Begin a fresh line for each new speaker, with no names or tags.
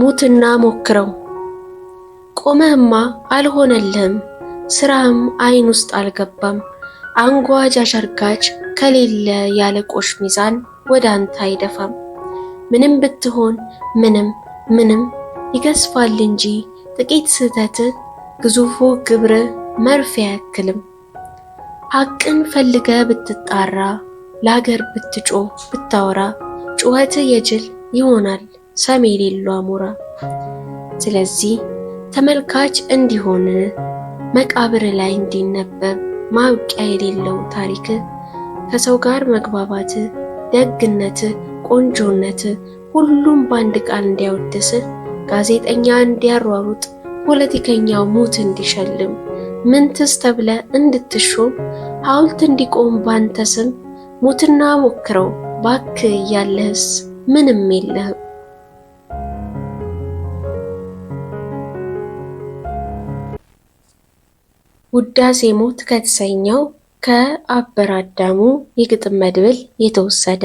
ሙትና ሞክረው። ቆመህማ አልሆነልህም፣ ስራህም አይን ውስጥ አልገባም። አንጓጅ አሸርጋጅ ከሌለ ያለቆሽ ሚዛን ወደ አንተ አይደፋም። ምንም ብትሆን ምንም ምንም ይገዝፋል እንጂ ጥቂት ስህተት ግዙፉ ግብር መርፌ አያክልም። ሐቅን ፈልገ ብትጣራ ለአገር ብትጮህ ብታወራ ጩኸት የጅል ይሆናል ሰሚ የሌለው አሞራ። ስለዚህ ተመልካች እንዲሆን መቃብር ላይ እንዲነበብ ማብቂያ የሌለው ታሪክ ከሰው ጋር መግባባት፣ ደግነት፣ ቆንጆነት ሁሉም በአንድ ቃል እንዲያወድስ ጋዜጠኛ እንዲያሯሩጥ ፖለቲከኛው ሙት እንዲሸልም ምንትስ ተብለ እንድትሾም ሐውልት እንዲቆም ባንተ ስም ሙትና ሞክረው ባክ እያለህስ ምንም የለህም። ውዳሴ ሞት ከተሰኘው ከአበራ አዳሙ የግጥም መድብል የተወሰደ።